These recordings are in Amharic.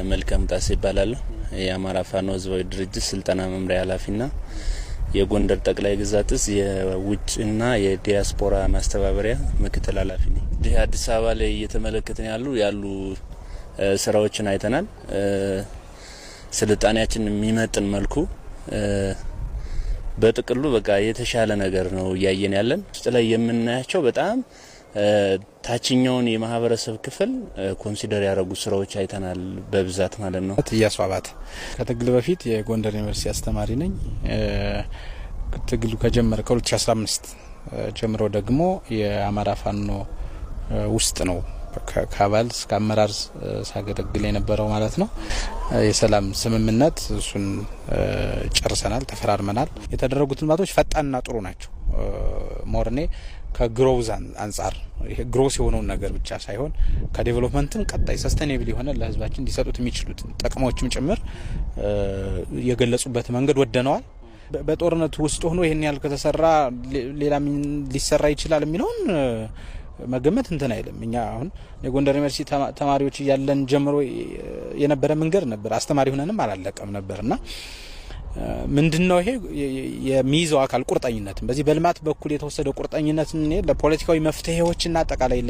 መልካም ጣሴ ይባላለሁ። የአማራ ፋኖ ህዝባዊ ድርጅት ስልጠና መምሪያ ኃላፊና የጎንደር ጠቅላይ ግዛት እዝ የውጭና የዲያስፖራ ማስተባበሪያ ምክትል ኃላፊ ነኝ። ይህ አዲስ አበባ ላይ እየተመለከትን ያሉ ስራዎችን አይተናል። ስልጣኔያችን የሚመጥን መልኩ በጥቅሉ በቃ የተሻለ ነገር ነው እያየን ያለን። ውስጥ ላይ የምናያቸው በጣም ታችኛውን የማህበረሰብ ክፍል consider ያደረጉ ስራዎች አይተናል በብዛት ማለት ነው። እያሱ አባተ ከትግል በፊት የጎንደር ዩኒቨርሲቲ አስተማሪ ነኝ። ትግሉ ከጀመረ ከ2015 ጀምሮ ደግሞ የአማራ ፋኖ ውስጥ ነው ከአባል እስከ አመራር ሳገለግል የነበረው ማለት ነው። የሰላም ስምምነት እሱን ጨርሰናል፣ ተፈራርመናል። የተደረጉት ልማቶች ፈጣንና ጥሩ ናቸው። More እኔ ከ growth አንጻር gross የሆነውን ነገር ብቻ ሳይሆን ከ development ም ቀጣይ sustainable የሆነ ለህዝባችን ሊሰጡት የሚችሉትን ጥቅሞችም ጭምር የገለጹበት መንገድ ወደነዋል። በጦርነቱ ውስጥ ሆኖ ይህን ያህል ከተሰራ ሌላ ሊሰራ ይችላል የሚለውን መገመት እንትን አይልም። እኛ አሁን የጎንደር ዩኒቨርሲቲ ተማሪዎች እያለን ጀምሮ የነበረ መንገድ ነበር። አስተማሪ ሆነንም አላለቀም ነበር እና ምንድነው ይሄ የሚይዘው አካል ቁርጠኝነትን በዚህ በልማት በኩል የተወሰደ ቁርጠኝነትን ለፖለቲካዊ መፍትሄዎችና አጠቃላይ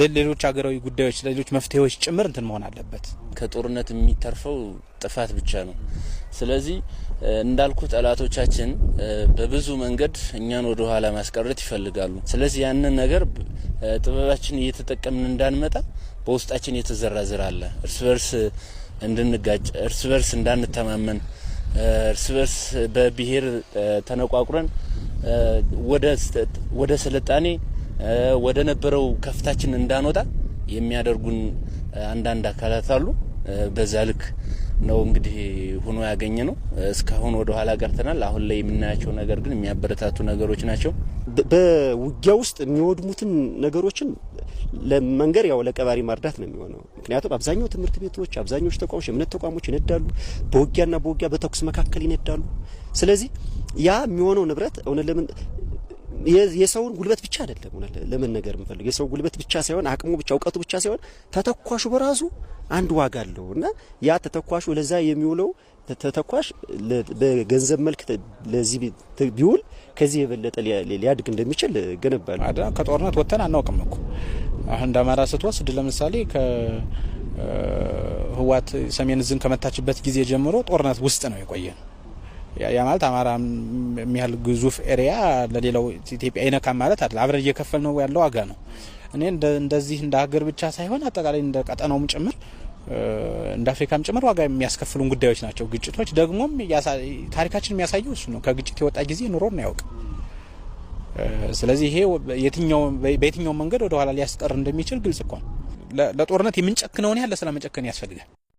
ለሌሎች ሀገራዊ ጉዳዮች ለሌሎች መፍትሄዎች ጭምር እንትን መሆን አለበት። ከጦርነት የሚተርፈው ጥፋት ብቻ ነው። ስለዚህ እንዳልኩ ጠላቶቻችን በብዙ መንገድ እኛን ወደ ኋላ ማስቀረት ይፈልጋሉ። ስለዚህ ያንን ነገር ጥበባችን እየተጠቀምን እንዳንመጣ በውስጣችን የተዘራ ዘር አለ። እርስ በርስ እንድንጋጭ፣ እርስ በርስ እንዳንተማመን፣ እርስ በርስ በብሔር ተነቋቁረን ወደ ስልጣኔ ወደ ነበረው ከፍታችን እንዳንወጣ የሚያደርጉን አንዳንድ አካላት አሉ። በዛ ልክ ነው እንግዲህ ሆኖ ያገኘ ነው። እስካሁን ወደ ኋላ ቀርተናል። አሁን ላይ የምናያቸው ነገር ግን የሚያበረታቱ ነገሮች ናቸው። በውጊያ ውስጥ የሚወድሙትን ነገሮችን ለመንገር ያው ለቀባሪ ማርዳት ነው የሚሆነው። ምክንያቱም አብዛኛው ትምህርት ቤቶች፣ አብዛኞቹ ተቋሞች፣ የእምነት ተቋሞች ይነዳሉ። በውጊያና በውጊያ በተኩስ መካከል ይነዳሉ። ስለዚህ ያ የሚሆነው ንብረት እውነት ለምን የሰውን ጉልበት ብቻ አይደለም ለምን ነገር የምፈልገው የሰው ጉልበት ብቻ ሳይሆን አቅሙ ብቻ እውቀቱ ብቻ ሳይሆን ተተኳሹ በራሱ አንድ ዋጋ አለው እና ያ ተተኳሹ ለዛ የሚውለው ተተኳሽ በገንዘብ መልክ ለዚህ ቢውል ከዚህ የበለጠ ሊያድግ እንደሚችል እገነባለሁ። ከጦርነት ወጥተን አናውቅም እኮ። አሁን እንደ አማራ ስትወስድ ለምሳሌ ከህወሓት ሰሜን እዝን ከመታችበት ጊዜ ጀምሮ ጦርነት ውስጥ ነው የቆየ ነው። ያ ማለት አማራ የሚያህል ግዙፍ area ለሌላው ኢትዮጵያ አይነካም ማለት አይደለም። አብረን እየከፈል ነው ያለው ዋጋ ነው። እኔ እንደዚህ እንደ ሀገር ብቻ ሳይሆን አጠቃላይ እንደ ቀጠናውም ጭምር እንደ አፍሪካም ጭምር ዋጋ የሚያስከፍሉን ጉዳዮች ናቸው ግጭቶች። ደግሞም ታሪካችን የሚያሳየው እሱ ነው። ከግጭት የወጣ ጊዜ ኑሮን አያውቅም። ስለዚህ ይሄ በየትኛው መንገድ ወደ ኋላ ሊያስቀር እንደሚችል ግልጽ እኮ ነው። ለጦርነት የምንጨክነውን ያህል ለሰላም መጨከን ያስፈልጋል።